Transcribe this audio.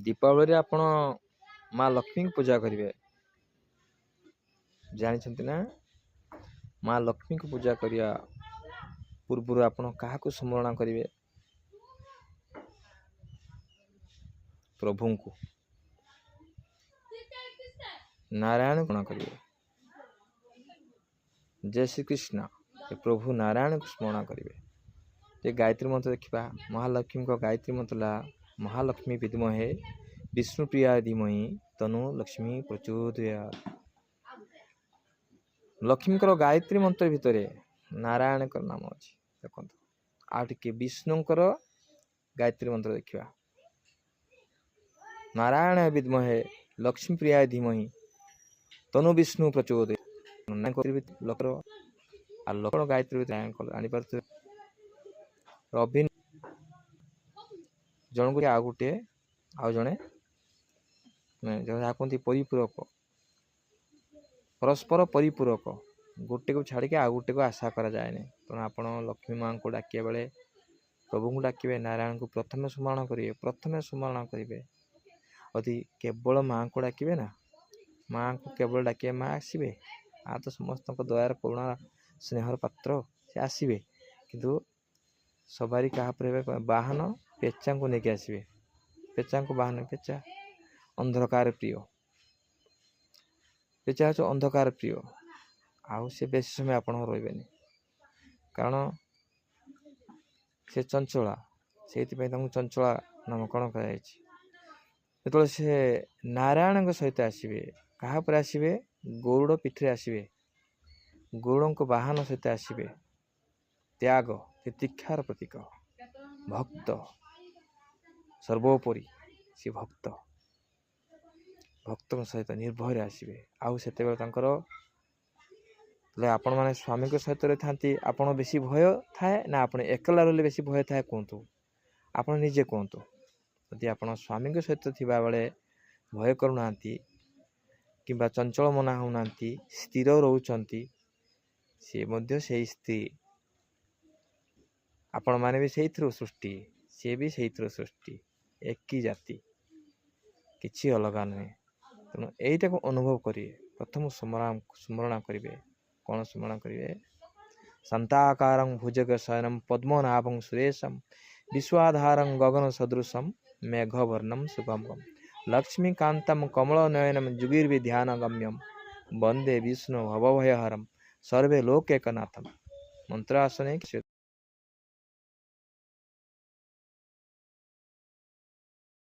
ଦୀପାବଳିରେ ଆପଣ ମା ଲକ୍ଷ୍ମୀଙ୍କୁ ପୂଜା କରିବେ, ଜାଣିଛନ୍ତି ନା? ମା ଲକ୍ଷ୍ମୀଙ୍କୁ ପୂଜା କରିବା ପୂର୍ବରୁ ଆପଣ କାହାକୁ ସ୍ମରଣ କରିବେ? ପ୍ରଭୁଙ୍କୁ, ନାରାୟଣ କଣ କରିବେ? ଜୟ ଶ୍ରୀକୃଷ୍ଣ। ଏ ପ୍ରଭୁ ନାରାୟଣକୁ ସ୍ମରଣ କରିବେ। ଯେ ଗାୟତ୍ରୀ ମନ୍ତ୍ର ଦେଖିବା, ମହାଲକ୍ଷ୍ମୀଙ୍କ ଗାୟତ୍ରୀ ମନ୍ତ୍ର ହେଲା ମହାଲକ୍ଷ୍ମୀ ବିଦ୍ମହେ ବିଷ୍ଣୁପ୍ରିୟା ଧୀମହି ତନୁ ଲକ୍ଷ୍ମୀ ପ୍ରଚୋଦୟାତ୍। ଲକ୍ଷ୍ମୀଙ୍କର ଗାୟତ୍ରୀ ମନ୍ତ୍ର ଭିତରେ ନାରାୟଣଙ୍କର ନାମ ଅଛି। ଦେଖନ୍ତୁ, ଆଉ ଟିକେ ବିଷ୍ଣୁଙ୍କର ଗାୟତ୍ରୀ ମନ୍ତ୍ର ଦେଖିବା। ନାରାୟଣ ବିଦ୍ମହେ ଲକ୍ଷ୍ମୀପ୍ରିୟା ଧୀମହି ତନୁ ବିଷ୍ଣୁ ପ୍ରଚୋଦୟାତ୍। ଆଉ ଲକ୍ଷ୍ମଣ ଗାୟତ୍ରୀ ଜାଣିପାରୁଥିବେ। ରବି ଜଣକୁ ଆଉ ଗୋଟିଏ, ଆଉ ଜଣେ ଯାହା କୁହନ୍ତି ପରିପୂରକ, ପରସ୍ପର ପରିପୂରକ। ଗୋଟେକୁ ଛାଡ଼ିକି ଆଉ ଗୋଟେକୁ ଆଶା କରାଯାଏନି। ତେଣୁ ଆପଣ ଲକ୍ଷ୍ମୀ ମାଆଙ୍କୁ ଡାକିବା ବେଳେ ପ୍ରଭୁଙ୍କୁ ଡାକିବେ, ନାରାୟଣଙ୍କୁ ପ୍ରଥମେ ସ୍ମରଣ କରିବେ, ପ୍ରଥମେ ସ୍ମରଣ କରିବେ। ଯଦି କେବଳ ମାଆଙ୍କୁ ଡାକିବେ ନା, ମାଆଙ୍କୁ କେବଳ ଡାକିବେ, ମା ଆସିବେ। ମା ତ ସମସ୍ତଙ୍କ ଦୟାର, କରୁଣା, ସ୍ନେହର ପାତ୍ର, ସେ ଆସିବେ। କିନ୍ତୁ ସବାରି କାହା ଉପରେ ହେବେ? ବାହନ ପେଚାଙ୍କୁ ନେଇକି ଆସିବେ। ପେଚାଙ୍କୁ ବାହନ, ପେଚା ଅନ୍ଧକାର ପ୍ରିୟ, ପେଚା ହେଉଛି ଅନ୍ଧକାର ପ୍ରିୟ। ଆଉ ସେ ବେଶୀ ସମୟ ଆପଣଙ୍କ ରହିବେନି, କାରଣ ସେ ଚଞ୍ଚଳା। ସେଇଥିପାଇଁ ତାଙ୍କୁ ଚଞ୍ଚଳା ନାମକରଣ କରାଯାଇଛି। ଯେତେବେଳେ ସେ ନାରାୟଣଙ୍କ ସହିତ ଆସିବେ, କାହା ଉପରେ ଆସିବେ? ଗରୁଡ଼ ପିଠିରେ ଆସିବେ, ଗରୁଡ଼ଙ୍କ ବାହନ ସହିତ ଆସିବେ। ତ୍ୟାଗ ତିତିକ୍ଷାର ପ୍ରତୀକ, ଭକ୍ତ ସର୍ବୋପରି ସେ ଭକ୍ତ, ଭକ୍ତଙ୍କ ସହିତ ନିର୍ଭୟରେ ଆସିବେ। ଆଉ ସେତେବେଳେ ତାଙ୍କର, ହେଲେ ଆପଣମାନେ ସ୍ୱାମୀଙ୍କ ସହିତ ରହିଥାନ୍ତି, ଆପଣ ବେଶୀ ଭୟ ଥାଏ ନା ଆପଣ ଏକଲା ରହିଲେ ବେଶୀ ଭୟ ଥାଏ? କୁହନ୍ତୁ, ଆପଣ ନିଜେ କୁହନ୍ତୁ। ଯଦି ଆପଣ ସ୍ୱାମୀଙ୍କ ସହିତ ଥିବାବେଳେ ଭୟ କରୁନାହାନ୍ତି କିମ୍ବା ଚଞ୍ଚଳ ମନା ହେଉନାହାନ୍ତି, ସ୍ଥିର ରହୁଛନ୍ତି, ସିଏ ମଧ୍ୟ ସେଇ ସ୍ତ୍ରୀ। ଆପଣମାନେ ବି ସେଇଥିରୁ ସୃଷ୍ଟି, ସିଏ ବି ସେଇଥିରୁ ସୃଷ୍ଟି, ଏକି ଜାତି, କିଛି ଅଲଗା ନୁହେଁ। ତେଣୁ ଏଇଟାକୁ ଅନୁଭବ କରିବେ। ପ୍ରଥମ ସ୍ମରଣ କରିବେ। କ'ଣ ସ୍ମରଣ କରିବେ? ଶାନ୍ତାକାରଂ ଭୁଜଗ ଶୟନಂ ପଦ୍ମନାଭଂ ସୁରେଶಂ ବିଶ୍ୱାଧାରଂ ଗଗନ ସଦୃଶಂ ମେଘବର୍ଣ୍ଣಂ ଶୁଭଙ୍ଗಂ ଲକ୍ଷ୍ମୀକାନ୍ତಂ କମଳ ନୟନಂ ଯୁଗିର୍ବି ଧ୍ୟାନ ଗମ୍ୟಂ ବନ୍ଦେ ବିଷ୍ଣୁ ଭବଭୟହରಂ ସର୍ବେ ଲୋକେକନାଥମ। ମନ୍ତ୍ର ଆସନେ।